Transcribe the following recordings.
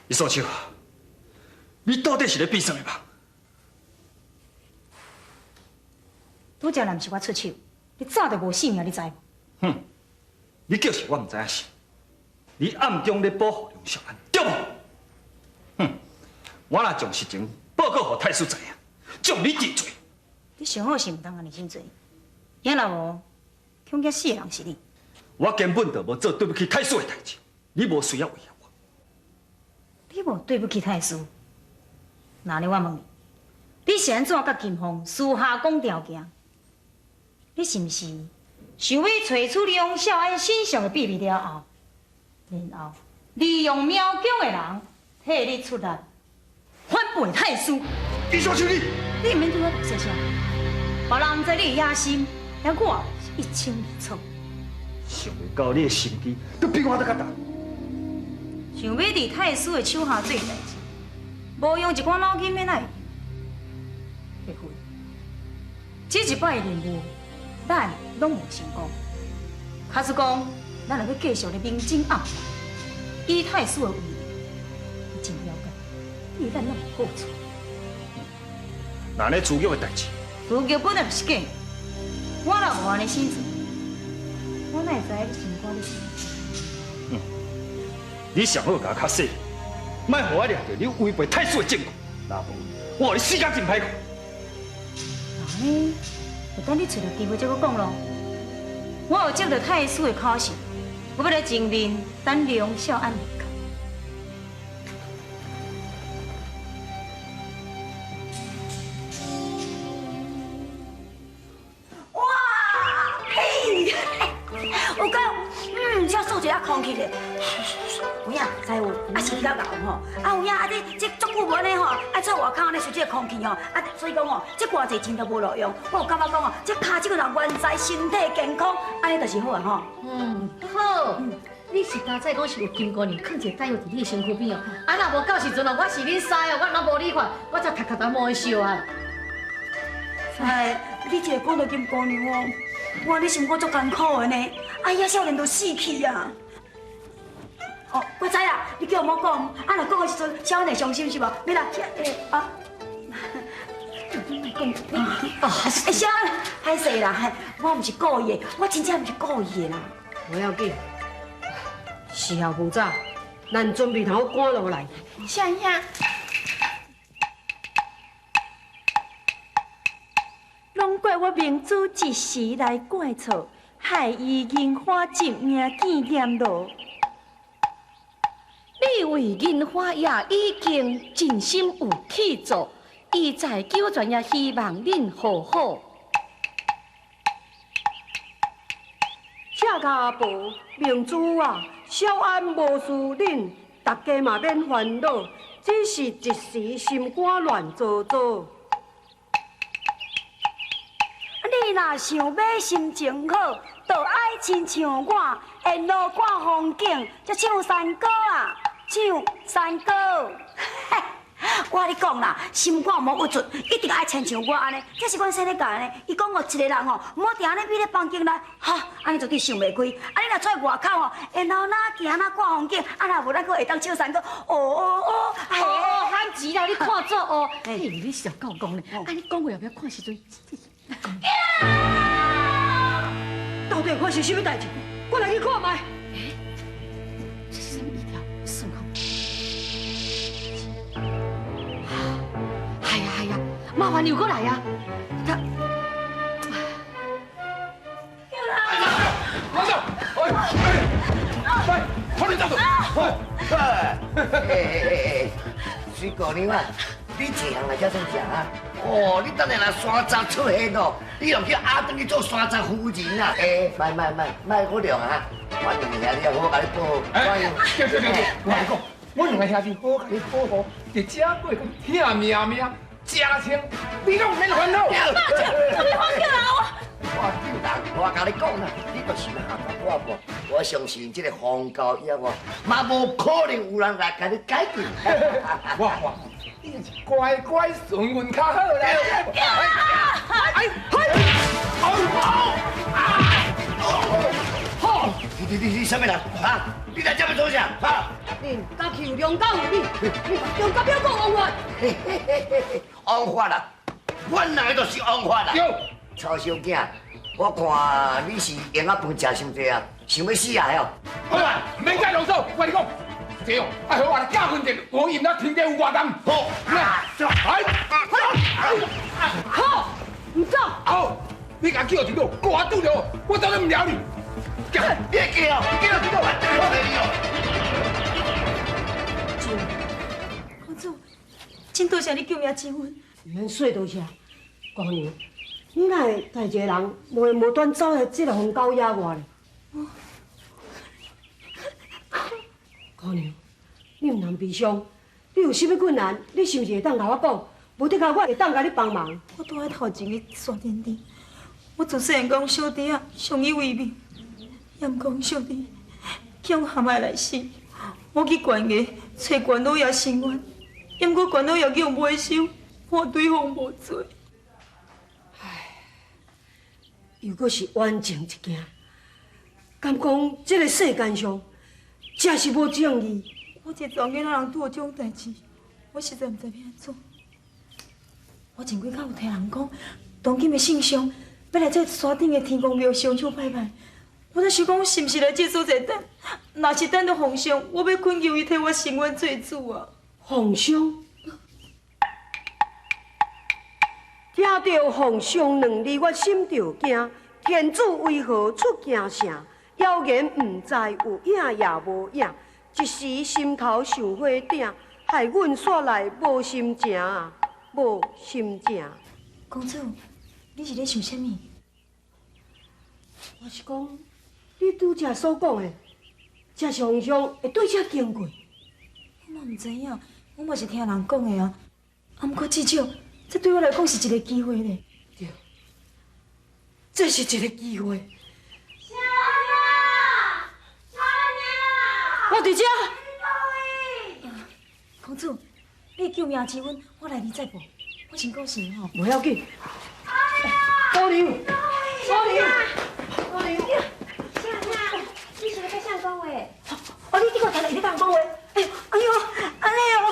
伊素秋，你到底是咧变啥物吧？拄才若毋是我出手，你早就无性命，你知无？哼，你叫是我毋知影是，你暗中咧保护梁少安，对无？哼，我若将实情报告予太师知影，将你治罪。你上好是毋通按呢想做，也若无，恐惊死的人是你。我根本就无做对不起太师的代志，你无需要威胁我。你无对不起太师，那呢我问你，你是按怎佮金凤私下讲条件？你是毋是想欲揣出梁少安身上的秘密了后，然后利用庙宫的人替你出力反叛太师？伊素秋你，你毋免对我大细声，别人毋知你的野心，遐我是一清二楚。想袂到你的心机都比我阁较重。想欲伫太师的手下做代志，无用一寡脑筋欲哪会会废？这一摆的任务，咱拢无成功。假使讲，咱若欲继续咧明争暗斗，以太师的为例，伊真了解，对咱拢有好处。那呢朱玉的代志，朱玉本来就是假，我若无按呢想做，我哪会知你心肝咧想？嗯，你上好共我较细，莫予我掠著你违背太师的证据，若无，我予你死甲真歹看。那呢，就等你揣著机会再阁讲咯。我有接到太师的口信，我欲来前面等梁少安。哇，嘿，有够，这扫一下空气咧。有影，知有，啊是你较𠢕吼，啊有影，啊这这足久无按呢吼，啊出外口按呢受这个空气吼，啊所以讲吼，这偌济钱都无路用。我有感觉讲吼，这跤手人原在身体健康，按呢就是好啊吼。嗯，好。你是刚才讲是有金姑娘囥一个大药伫你的身躯边哦，啊若无到时阵哦，我是恁师哦，我若无你看，我才头壳都毛会烧啊。哎，你一个讲到金姑娘哦，我你心肝足艰苦的呢，哎呀，少年都死去啊。哦，我知啦，你叫我莫讲，啊若讲的时阵，小安会伤心是无？免啦，啊，哦，欸，小安，歹势啦，我毋是故意的，我真正毋是故意的啦。无要紧，时候无早，咱准备通赶落来。小安兄，拢怪我明珠一时来过错，害伊银花一命见阎罗。你为银花也已经尽心有去做，伊在求全也希望恁和好。请阿婆明珠啊，小安无事恁，大家嘛免烦恼，只是一时心肝乱糟糟。你若想欲心情好，就爱亲像我，沿路看风景，才唱山歌啊！唱山歌，我跟你讲啦，心肝莫郁卒，一定爱亲像我按呢。这是阮先生教的。伊讲哦，一个人吼，毋好定按呢覕咧房间内，哈，按呢绝对想袂开。啊，你若出来外口吼，沿路哪行哪看风景，啊，若无咱阁会当唱山歌，哦哦哦，哎哦，番钱啦，你看做哦，嘿，你是够讲咧，啊，你讲话后壁看时阵，到底发生啥物代志？我来去看觅。这是啥物意条？算好。系啊系啊，麻烦又阁来啊！他，马上，哎哎，来，快点走走，哎哎哎，水姑娘啊，你这项来遮创啥啊？哦，你等下若山贼出现哦，你就叫阿转去做山贼夫人啊！哎，莫莫莫莫我量啊！我两个兄弟好好共你保护。哎，对对对对，我跟你讲，我两个兄弟好好共你保护，伫遮过拼命命，食穿，你拢毋免烦恼。爸，什么放叫人我？我叫人，我共你讲啦，你就是下我无，我相信这个荒郊野外，嘛无可能有人来共你解救。我我，你是乖乖顺运较好啦。哎哎，好，好，你啥物人？啊？你来这欲创啥？啊？恁家去有梁家有你，你梁家表讲王法。王法啦，阮两个就是王法啦。曹小姐，我看你是闲仔饭食伤济啊，想欲死啊哟！好啦，免再啰嗦，我跟你讲，这哦，爱予我来教训一下，王银那天地有偌重。好，来，来，好，毋走。好，你共叫一路，我拄著，我早就毋鸟你。别叫，叫一路，我你哦。公主，真多谢你救命之恩。毋免说多谢，姑娘。你哪会带一个人无缘无端走来这个荒郊野外咧？姑娘，你毋通悲伤，你有啥物困难，你是毋是会当共我讲？无的确，我会当共你帮忙。我拄佇头前个山顶顶，我自细汉佮小弟仔相依为命，也毋过小弟去予陷害来死。我去悬崖揣关老爷伸冤，也毋过关老爷叫没收，判对方无罪。又阁是冤情一件，敢讲这个世间上真是无正义。我一个查某囡仔人拄著这种代志，我实在毋知欲按怎。我前几工有听人讲，当今的圣上欲来这山顶的天公庙上香拜拜，我才想讲是毋是来这所在等？若是等著皇上，我欲恳求伊替我伸冤做主啊！皇上，听著皇上两字，我心就惊。天主为何出惊声？妖言毋知有影也无影，一时心头想火鼎，害阮煞来无心情啊，无心情。公主，你是咧想啥物？我是讲，你拄才所讲的，才是皇上会对这经过。我嘛毋知影，我嘛是听人讲的啊。啊，毋过至少，这对我来讲是一个机会咧。对，这是一个机会。小安，小安，我伫遮。公主，你救命之恩，我来年再报。我真高兴吼。无要紧。姑娘，姑娘，姑娘。小安，你是咧佮谁讲话？哦，你这个台咧共人讲话？哎呦，哎呦，按呢哦，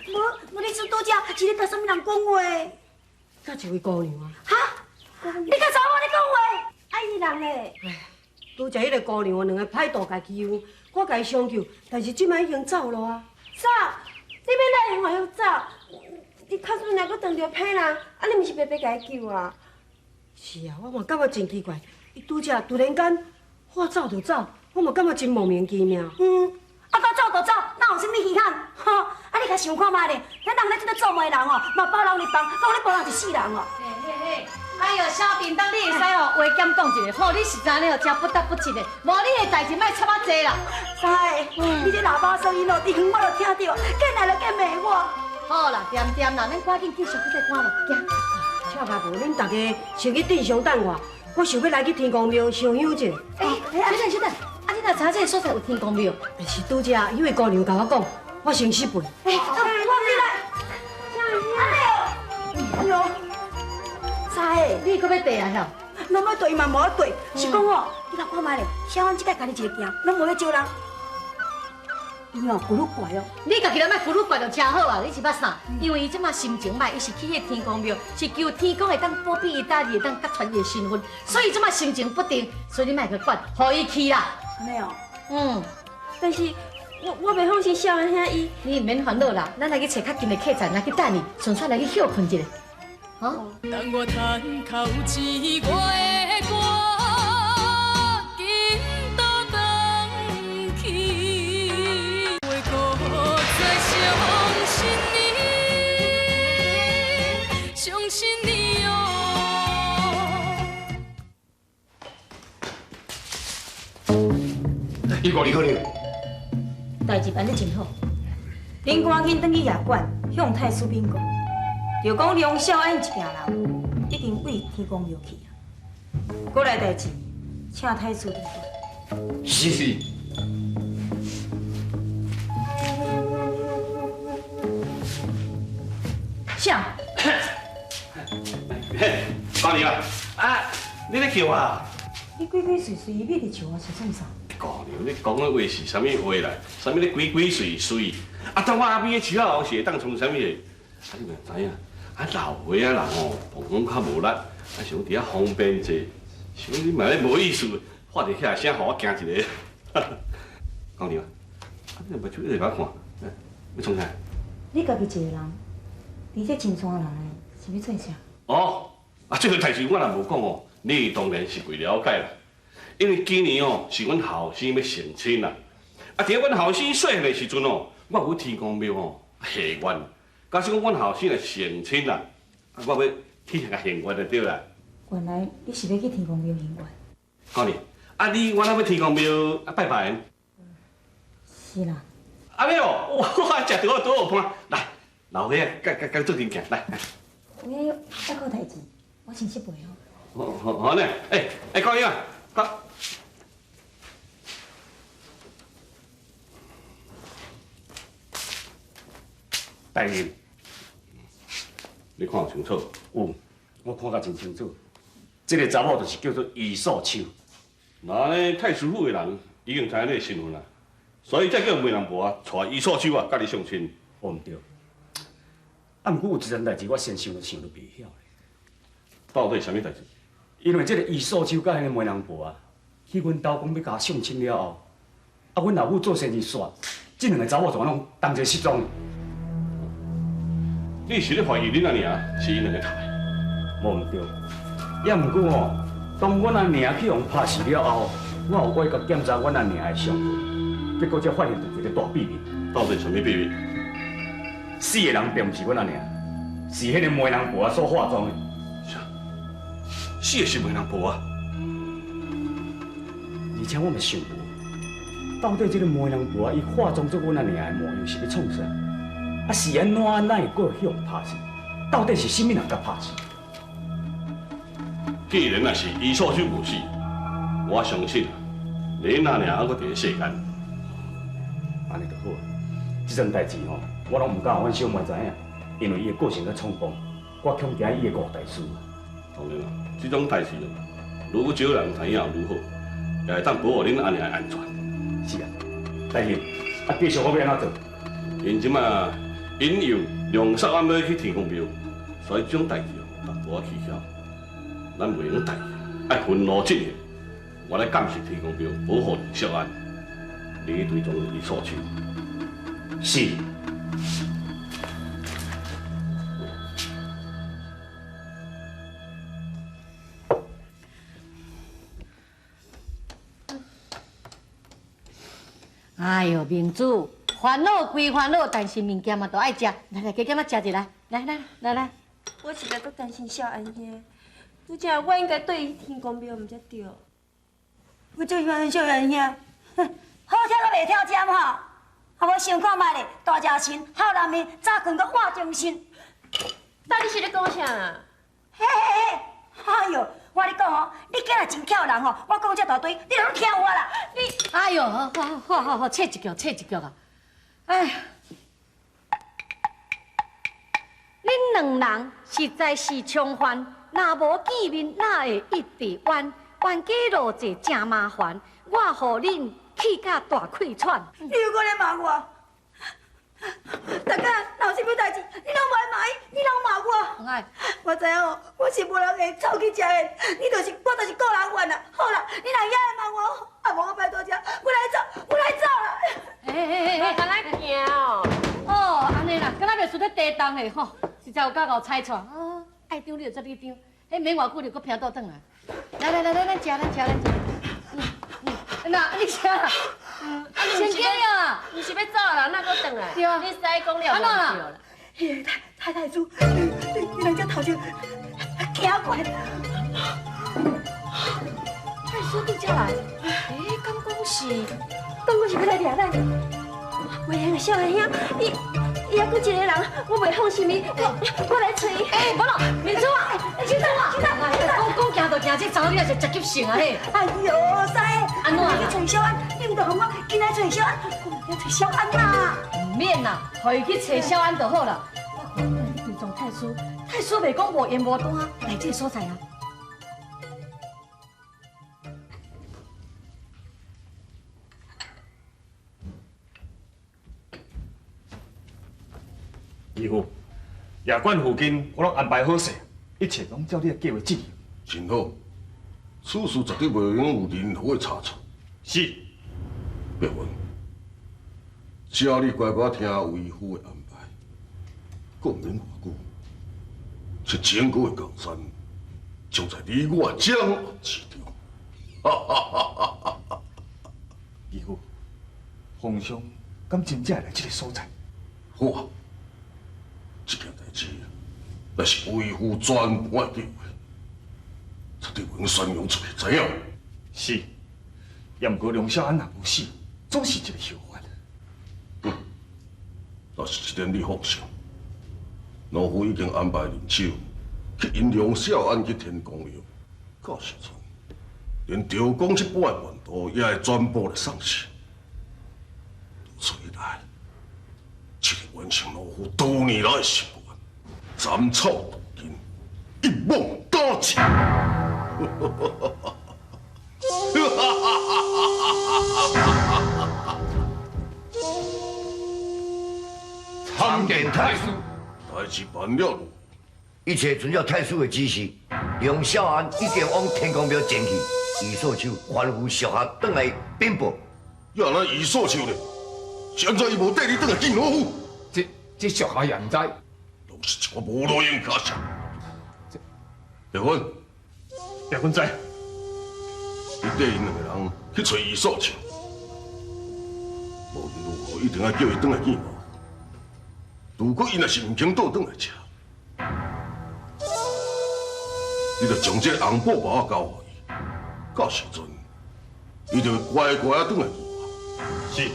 无无，你拄拄才是咧佮啥物人讲话？佮一位姑娘啊。哈？你佮查某咧讲话？啊伊人咧？哎，拄才彼个姑娘两个歹徒共欺负，我共伊相救，但是这摆已经走了啊。走？你欲哪会予伊走？你较阵若阁撞著歹人，啊你毋是白白共伊救啊？是啊，我嘛感觉真奇怪，伊拄才突然间话走就走，我嘛感觉真莫名其妙。嗯，啊，讲走就走，哪有啥物稀罕？吼，啊你较想看觅咧，遐人咧这个做媒人哦，嘛包人入房，讲咧包人一世人哦。嘿嘿嘿，哎哟，小叮当，你会使哦话减讲一下，吼，你实在咧哦真不得不及的，无你的代志莫插啊济啦。师，你这喇叭声音哦，伫远我就听著，见来就见骂我。好啦，恬恬啦，咱赶紧继续去这赶咯，行。俏阿婆，恁大家先去镇上等我，我想欲来去天公庙上香者。哎，小等小等，啊，你若知影这个所在有天公庙？是拄才彼位姑娘共我讲，我先失陪。哎，我你来。哎呦，师，你阁欲缀啊？晓？拢欲缀伊嘛无欲缀，是讲哦，你来看觅咧，小安这摆家己一个行，拢无咧招人。伊哦，骨碌怪哦。你家己咧莫骨碌怪就真好啊！你是捌啥？因为伊这马心情歹，伊是去彼个天公庙，是求天公会当保庇伊大会当揭穿伊的身份，所以这马心情不定，所以你莫去管，予伊去啦。按呢哦。嗯。但是我袂放心小安兄伊。你毋免烦恼啦，咱来去揣较近的客栈来去等伊，顺续来去歇睏一下。好。等我叹口气，我会赶紧倒转去。袂阁再相信你，相信你哦。李姑娘，代志办得真好，恁赶紧转去衙馆向太师禀告，就讲梁孝安一行人已经为天公庙去啊。过来代志，请太师定夺。是是。啥？嘿，姑娘啊，啊，你咧叫我？你鬼鬼祟祟欲伫树下是创啥？姑你講的話是啥物話啦？啥物咧鬼鬼祟祟？啊，當我阿邊的樹仔後是會當創啥物的？啊，你嘛知影，啊老歲仔人吼，膀胱較無力，啊想佇遐方便者，想你嘛咧無意思，發著遐聲，予我驚一个。姑娘，啊你目睭一直共我看，欲創啥？你家己一个人，佇這深山內，是欲做啥？哦，啊這個代誌我若無講哦，你當然是袂了解啦。因為今年哦是阮後生欲成親啦，啊，佇阮後生細漢的時陣哦，我有去天公廟哦許願，假使講阮後生來成親啦，啊，我欲去遐獻願就對啦。原來你是欲去天公廟獻願？姑娘，啊你我若欲天公廟啊拜拜？是啦。按呢哦，哇，食著我拄好伴，來，老歲仔，佮佮佮做陣行，來。有影猶閣有代誌，我先失陪哦。好，好，好呢，欸欸，姑娘，佮。大人，你看有清楚？有，我看甲真清楚。這个查某就是叫做伊素秋。那呢，太師府的人已經知影你的身份啦，所以才叫媒人婆啊，帶伊素秋啊，佮你相親。無毋對。啊，毋過有一件代誌，我先想都想都袂曉咧。到底啥物代誌？因為這个伊素秋佮彼个媒人婆啊，去阮兜講欲共相親了後，啊，阮老母做生意煞，這兩个查某怎攏同齊失蹤？你是咧懷疑恁阿娘是𪜶兩个殺的？無毋對，也毋過吼，當阮阿娘去予人拍死了後，我有過去檢查阮阿娘的傷痕，結果才發現著一个大秘密。到底啥物秘密？死的人並毋是阮阿娘，是彼个媒人婆仔所化妝的。啥？死的是媒人婆啊？而且我嘛想無，到底這个媒人婆仔伊化妝做阮阿娘的模樣是欲創啥？啊，是按怎哪會閣去予拍死？到底是啥物人共拍死？既然若是伊素秋無死，我相信恁阿娘猶閣佇咧世間。按呢就好啊。這陣代誌吼，我攏毋敢予阮小妹知影，因為伊的個性較衝動，我恐驚伊會誤大事。當然啦，這種代誌哦，愈少人知影愈好，也會當保護恁阿娘的安全。是啊，大人，啊，繼續我欲按怎做？𪜶這馬引誘梁少安欲去天公廟，所以這種代誌哦，淡薄仔蹊蹺。咱袂用代，愛分路進行。我來監視天公廟，保護梁少安。你去追蹤伊素秋。是。哎喲，明珠，煩惱歸煩惱，但是物件嘛都愛食，來來，加減仔食一下，來來來來。我實在足擔心少安兄，拄才我應該綴伊去天公廟，毋才對。我最喜歡少安兄，哼，好聽閣袂挑尖吼，啊無想看覓咧，大食神，好男人，早睏閣換精神。到底是咧講啥啊？嘿嘿嘿，哎喲，我跟你講吼，你囝若真巧人吼，我講這大堆，你攏聽有啊啦。你，哎喲，好好好好，切一腳，切一腳啊！哎呀，恁兩人實在是充煩，若無見面，哪會一直冤？冤家路窄真麻煩，我予恁氣甲大氣喘。你又閣咧罵我？大家若有啥物代誌，你攏無愛罵伊，你攏罵我。我知影哦，我是無人會走去食的，你就是，我就是個人怨啦。好啦，你若遐愛罵我，啊無我拜託這，我來走，我來走啦。欸欸欸，敢若行哦。哦，按呢啦，敢若袂輸咧地動的吼，實在有夠𠢕猜錯。哦，愛張你就這哩張，彼免偌久就閣偏倒轉來。來來來來，咱食咱食咱食。那你食啦？啊，你先叫啊！毋是欲走啦，哪閣轉來？對啊。你使講了按怎啦？彼个太太師，你人遮頭前行過來。太師佇遮來？欸，敢講是？敢講是欲來掠咱？袂用的，少年兄，伊伊猶閣一个人，我袂放心伊，我來揣伊。欸，無啦，明珠啊，明珠啊，講講行就行，這查某囡仔是食急性啊嘿。哎喲，师，按怎？你去揣小安，你毋著予我緊來揣小安，我嘛欲揣小安啦。毋免啦，予伊去揣小安就好啦。我看你去追蹤太師，太師袂講無緣無端來這个所在啊。义父，夜馆附近我拢安排好势，一切拢照你的计划进行。真好，此事绝对袂用有任何的差错。是。白云，只要你乖乖听为父的安排，阁毋免偌久，这整个的江山将在你我掌握之中。哈哈哈哈哈！义父，皇上敢真正会来这个所在？好啊，这件代志乃是为父全盘的计划，绝对袂用宣扬出去，知影？是。也毋过梁少安若无死，总是一个后患。嗯，但是这点你放心，奴夫已经安排人手去引梁少安去天公庙，到时阵连赵公这半的门徒也会全部来丧失。如此一来，这个完成奴夫多年来的心愿，斩草除根，一网打尽。参见太师，代志办了，一切遵照太师的指示，梁少安已经往天公庙前去，伊所手吩咐属下转来禀报。呀，那伊所手呢？是按怎伊无缀你转来见老夫？这属下也毋知，拢是一个无路用卡啥。白云，白云在。你缀𪜶两个人去揣伊所手，无论如何一定爱叫伊转来见我。如果伊若是毋肯倒转来遮，你就将这个红布包仔交予伊，到时阵，伊就会乖乖仔转来见我。是。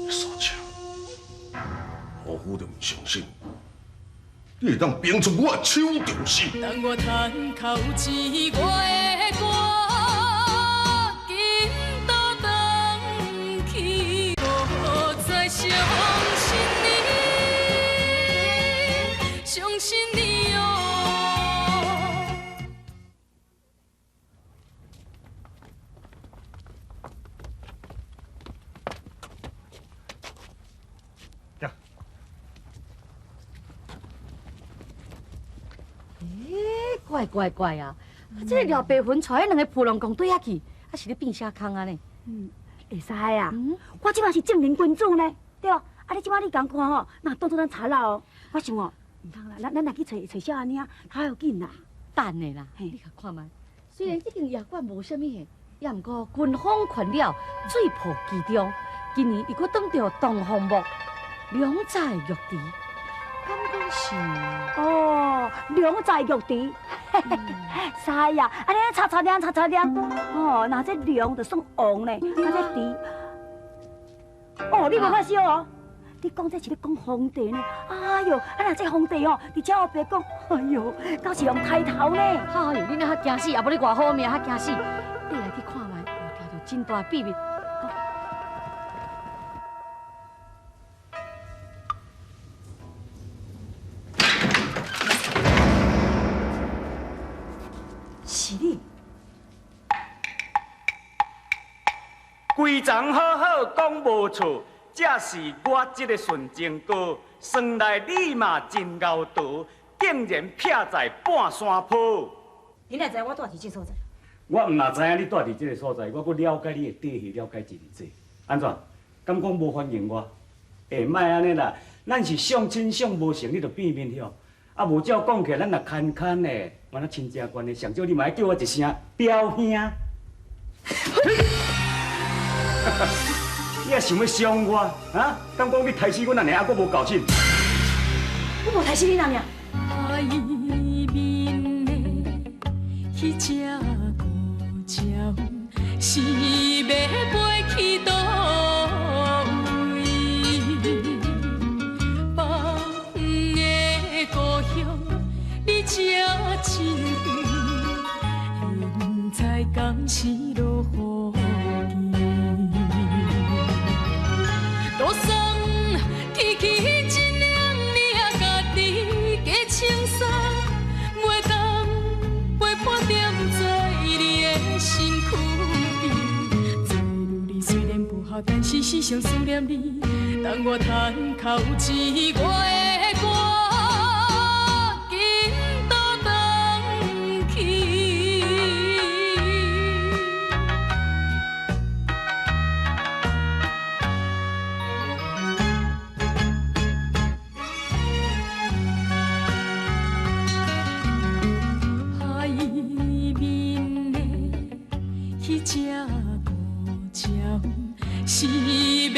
傻笑，老夫就毋相信，你会当评出我的手中心。当我叹口气，我会赶紧倒转去，不再相信你，相信你哦。怪怪怪啊！这个廖白云带彼两个浮龙公对遐去，啊是咧变啥空啊呢？嗯，会使啊。我这马是正人君子呢，对无？啊，你这马你共看吼，若当作咱贼仔哦。我想哦，毋通啦，咱来去揣揣小安尔，较要紧啦。等下啦，你较看觅。虽然这间夜馆无啥物的，也毋过军方权了，水泡其中。今年伊阁当著东方木，良在玉池。敢讲是哦，良在玉池，是啊，按呢擦擦亮，擦擦亮，哦，那这良就算王呢，啊这池，哦，你无发烧哦？你讲这是咧讲皇帝呢？哎哟，啊若这皇帝哦，伫遮后白讲，哎哟，敢是用抬头呢？哎哟，你若较惊死，也无你偌好命，较惊死。你来去看觅，有听著真大秘密。是你。规丛好好讲无错，这是我这个纯情哥，算来你嘛真𠢕道，竟然撇在半山坡。你哪知我住伫这所在？我毋若知影你住伫这个所在，我阁了解你的底细，了解真济。按怎？敢讲无欢迎我？欸，莫按呢啦，咱是相亲相无成，你就变面向。啊，无照讲起来，咱若牵牵的，原来亲情关系，上少你嘛爱叫我一声表兄。你也想欲伤我啊？敢讲你刣死阮阿娘，还阁无够手？我无刣死你阿娘。海面的彼只孤鸟，是欲飞去佗位？放的故乡离这真远，不知敢是落雨季。多送去去一领尔，家己加穿衫，袂当时上思念你。等我趁口钱，我会赶紧倒转去。海面的彼只孤鸟，是欲飞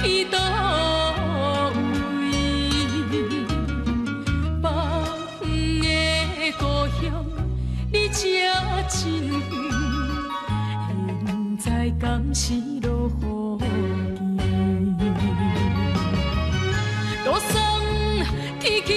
去佗位？别远的故乡，离这真远，现在敢是落雨季？桌送去去。